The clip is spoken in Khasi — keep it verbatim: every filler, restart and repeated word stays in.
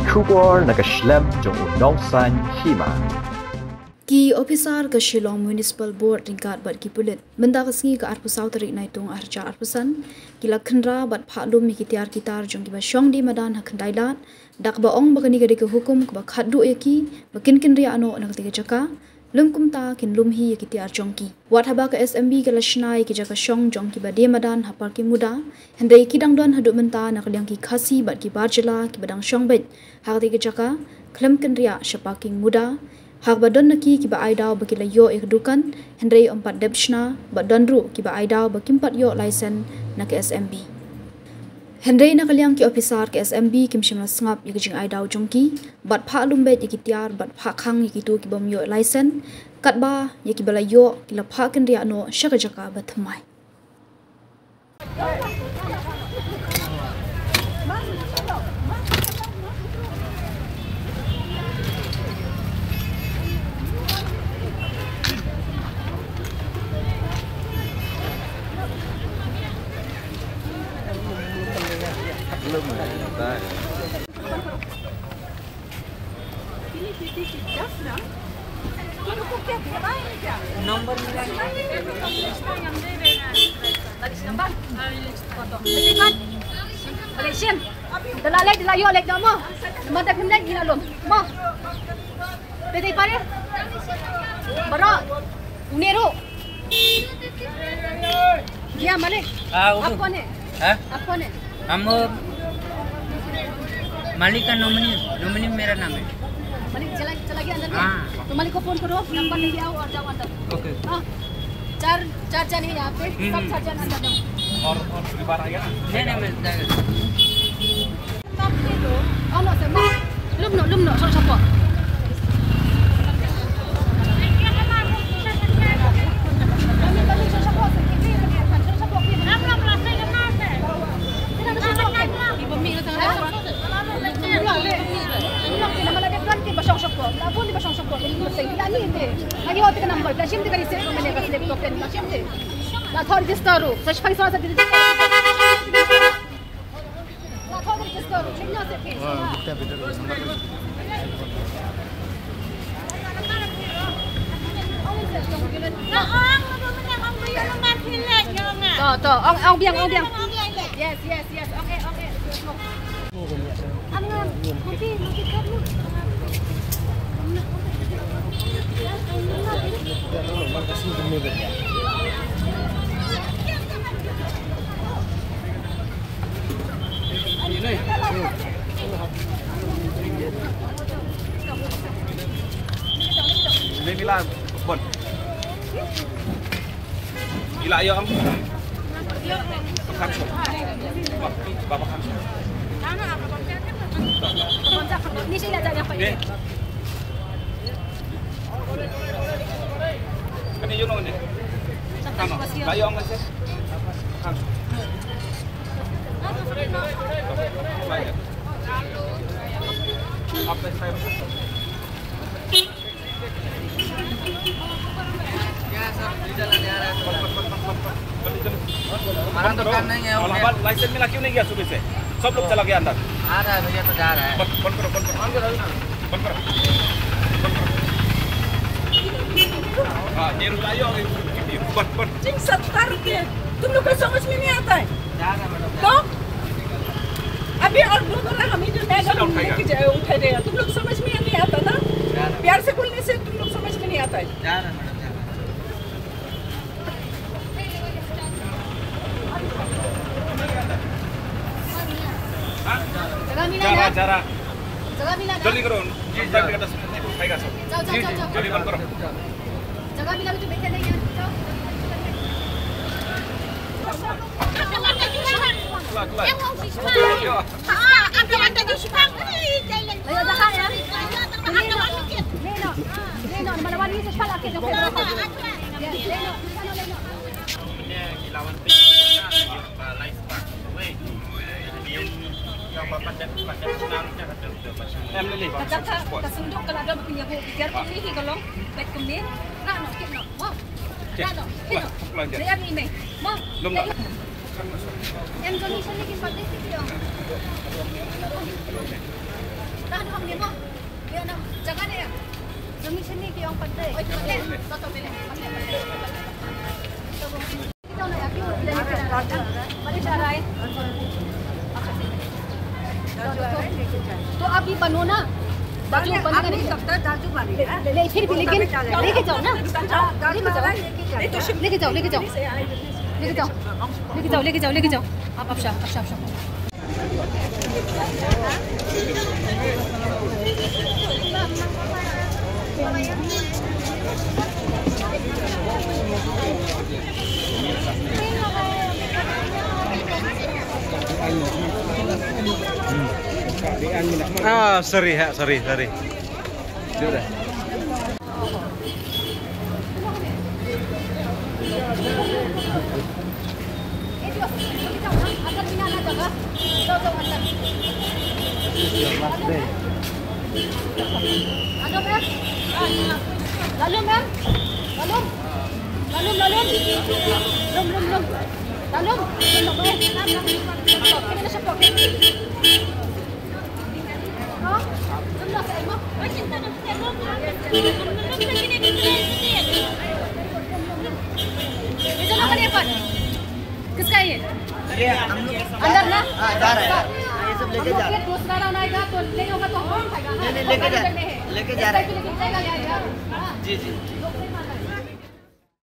Khubor na ka shlem jong u nongsan hima. Ki ophisar ka Shillong Municipal Board ryngkat bad ki pulit mynta ka sngi ka arphew saw tarik Naitung arhajar arphew san ki la khynra bad phah lum ïa ki tiar ki tar jong kiba shong die madan ha Khyndai Lad da kaba ong ba kane ka dei ka hukum kaba khatduh ïa ki ba kin kynriah noh na katei ka jaka. Lym kumta kin lum hi ïa ki tiar jong ki. Wat haba ka S M B ka la shna ïa ki jaka shong jong kiba die madan ha Parking Muda, hynrei ki dang don haduh mynta na ka liang ki Khasi bad ki bar jylla kiba dang shong beit ha katei ka jaka khlem kynriah sha Parking Muda. Ha kaba don na ki kiba ai daw ba ki la ïoh ïa ka dukan, hynrei ym pat dep shna, bad don ruh kiba ai daw ba kim pat ïoh laisen na ka S M B. Hynrei na ka liang ki ophisar ka S M B kim shym la sngap ïa ka jingai daw jong ki bad phah lum beit ïa ki tiar bad phah khang ïa kito ki bym ïoh laisen, katba ïa kiba la ïoh ki la phah kynriah noh sha ka jaka ba thymmai. Number मिला नहीं। Number? Malaysian. Dala lek, dala yo lek nama. Mata pim lek, ila lom. Ma. Pete pare? Baro. Unero. Iya, malik. Ah, udu. Aap kaun hai? Ha? Aap kaun hai? Hum, wo malik ka nominee, nominee mera naam hai. Malik, chala, chala gaya andar mein? Haan. To malik ko phone karo, number leke aao aur jao andar. Okay. Haan. Char, char jan hai yahan pe, sab char jan andar jao. Aur, aur dobara aayega na? Nahi, nahi, mil jayega. To, to, ong, ong biang, ong biang. Yes, yes, yes. Ong eh, ong eh. Ini bilang, bon. Ila ïa ong. Kham suk. Ba, ba, ba kham suk. Ni sila ja ya pa. Ni. Kani ïa ong ni. Kham. Ila ïa ong ni. Kham suk. Apa saya? क्या सर, डीजल आ जा रहा है थोड़ा। हमारा दुकान नहीं है, और ओके। हमारा लाइसेंस मिला क्यों नहीं गया सुबह से? सब लोग चला गया अंदर। आ रहा है भैया, तो जा रहा है। बंद, बंद करो, बंद करो। बंद करो। बंद करो। हाँ, ये रुलाइए और ये बंद, बंद। Jingsatar ke, तुम लोग को समझ में नहीं आता है। जा रहा है मैडम। तो अभी और दो बोला हम इधर मैं अगर लेके जाए, उठा देगा। तुम लोग समझ में नहीं आता ना। प्यार से बोलने से तुम लोग समझ में नहीं आता है। जा रहा है मैडम, जा रहा है। जगह मिला जा रहा, ना? जा रहा। जगह मिला ना? जल्दी करो। जी, जी। दस मिनट नहीं उठाएगा सब। जाओ, जाओ, जी, जाओ, जी, जाओ। जल्दी बंद करो। जगह मिला भी तो बैठे नहीं है। जाओ। खुला, खुला। Ka jaka, ka sanduk ka la don ba pynïabuh, ka jar kumne hi ka long, bad kumne. Rah noh, kit noh. Rah noh, kit noh. Leh em i mei. Mo. Em jong i shane kin pat dei ki ong. Ta जगह नहीं है। जमीन छीनने की और पत्ते। तो आप ये बनो ना। दाजू बनो ना। ले, ले, फिर भी लेकिन लेके जाओ ना। लेके जाओ, लेके जाओ। लेके जाओ, लेके जाओ, लेके जाओ। आप, आप, आप, आप। Ah, sorry ha, sorry, sorry. Sudah. किसका ये? ये हम लोग अंदर ना? हाँ, जा रहा है। ये सब लेके जा रहा है। दूसरा राउंड आएगा तो नहीं होगा तो हम उठाएगा। नहीं, नहीं, लेके जा रहा है। लेके जा रहा है। लेके जाएगा, जाएगा। हाँ। जी, जी।